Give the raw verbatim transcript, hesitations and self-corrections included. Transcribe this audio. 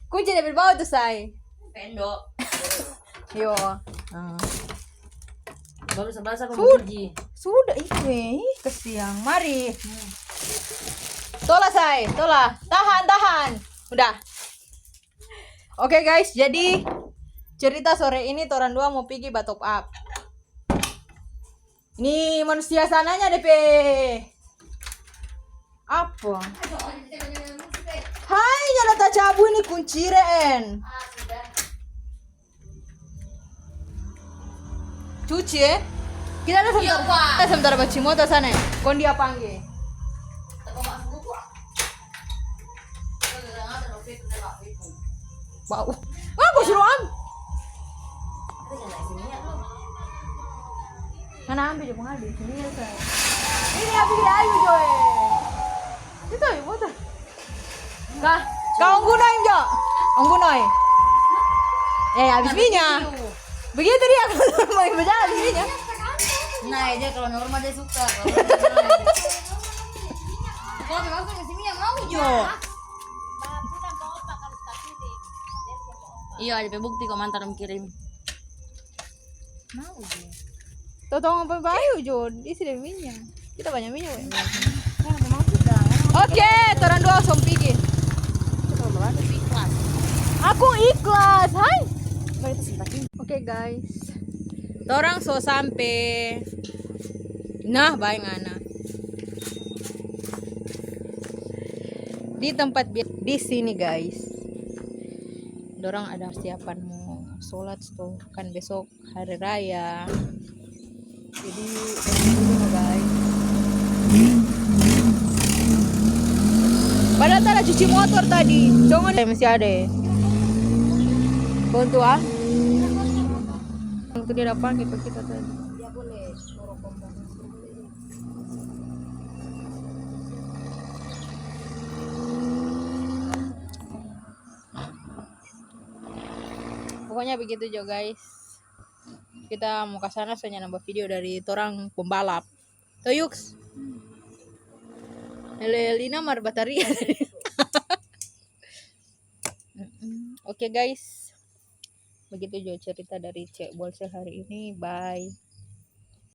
Kunci dia pe bawah tu, say. Pendo. Yo. Ah. Baru sebelas aku Sud- mau uji. Sudah itu, eh. Ih, kasiang. Mari. Tola, say. Tola. Tahan, tahan. Udah. Oke, guys, jadi cerita sore ini torang dua mau pigi ba top up. Ni manusia sananya depe apa? Hai, nyanda tacabu ini kunci, Ren. Cuci, eh? Kita ada sebentar, kita sebentar baci motor sana, eh. Kong dia pangge. Bau. Wah, aku suruh am. Mana ambil dia pengadil? Sini ya, saya. Ini ambil dia ayu, Joy. Itu ayu motor. Kah, kau unggu noi, Jo. Unggu noi. Eh, habis minyak. Begitu dia kalau normal berjalan habis minyak. Nah, dia kalau normal dia suka. Kalau normal. Kalau memang suka isi minyak, mau, Jo. Iya, ada pe bukti kok mantan om kirim. Mau, Jo. Totong apa bayu, Jo? Isi deh minyak. Kita banyak minyak, weh. Oke, torang dua langsung pigi. Aku ikhlas, hai. Oke, guys. Torang so sampe. Nah, bae ngana. Di tempat bi-, di sini, guys. Dorang ada persiapan mo sholat, sto. Kan besok hari raya. Jadi, guys. Padahal tara cuci motor tadi. Cuma masih ada. Bantu, ah. Itu dia datang ke kita tadi. Pokoknya begitu jo, guys. Kita mo ka sana, so nyanda nambah video dari torang pembalap. To, Yuks? Hele, Lina mar bataria. Mm-mm. Oke, guys. Begitu jo cerita dari Cek Bolsel hari ini. Bye.